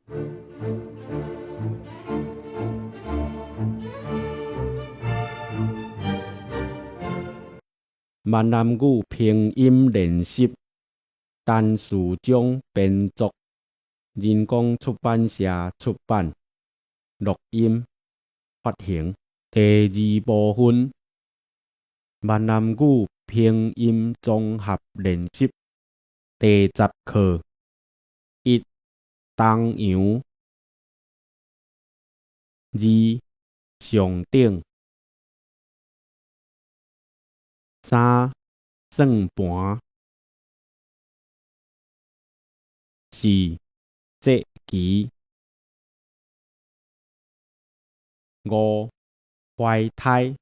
閩南語拼音練習，陳士章編作，人工出版社出版，錄音發行。第二部分，閩南語拼音綜合練習，第十課。一、東洋；二、上頂；三、算盤；四、節期；五、懷胎；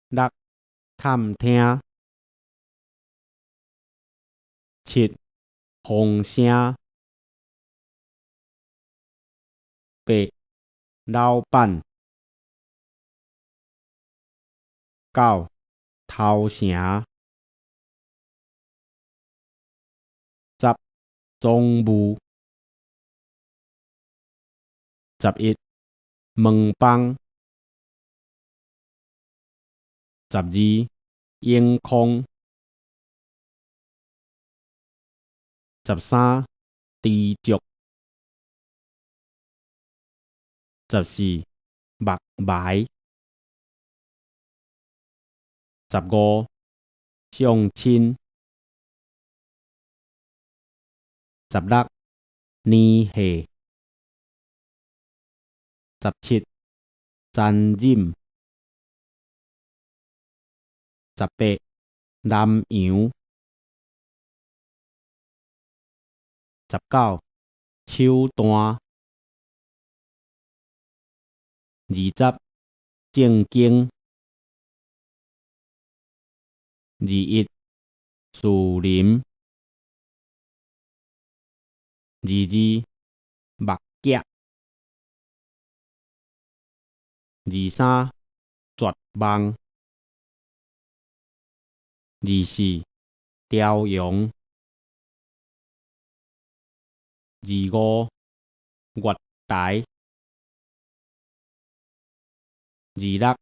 六、探聽；七、風聲；八、老闆；九、頭城；十、總務；11、門枋；12、永康；13、知足；14、目埋；15、相親；16、年歲；17、殘忍；18、南洋；19、手段；20、正經；21、樹林；22、目鏡；23、絕望；24、朝陽；25、月台；26、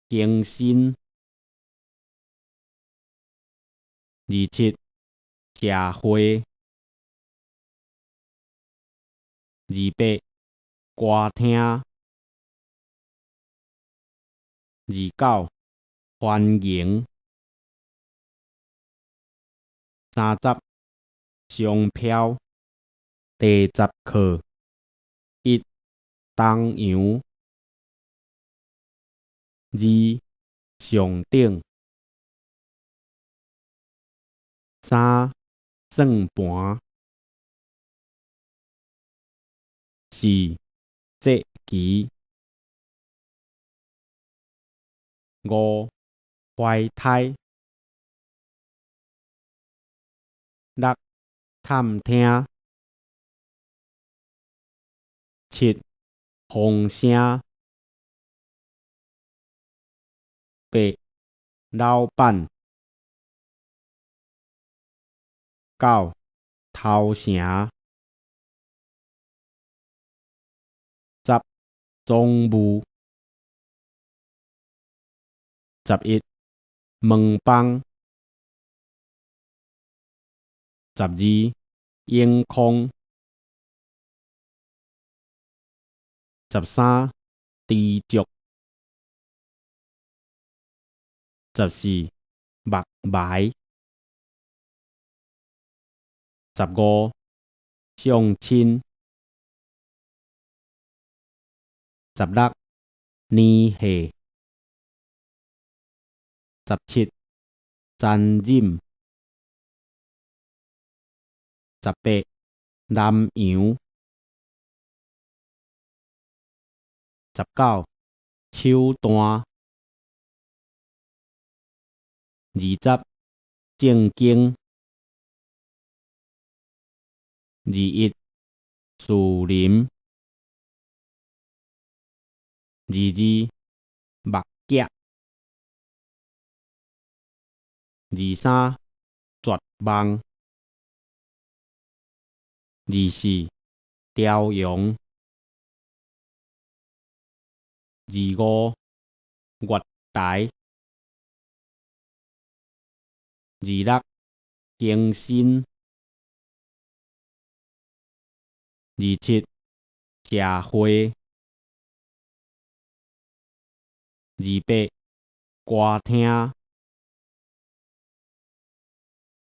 更新；27、社會；28、歌廳；29、歡迎；30、商標。第十課。一、東洋；二、上頂；三、算盤；四、節期；五、懷胎；六、探聽；七、風聲；八、老闆；九、頭城；10、總務；11、門枋；12、永康；13、知足；14、目埋；15、相親；16、年歲；17、殘忍；18、南洋；19、手段；20、正經；21、樹林；22、目鏡；23、絕望。24，朝陽。25，月台。26，更新。27，社會。28，歌廳。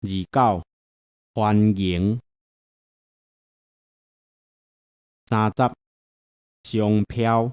29，歡迎。30，商標。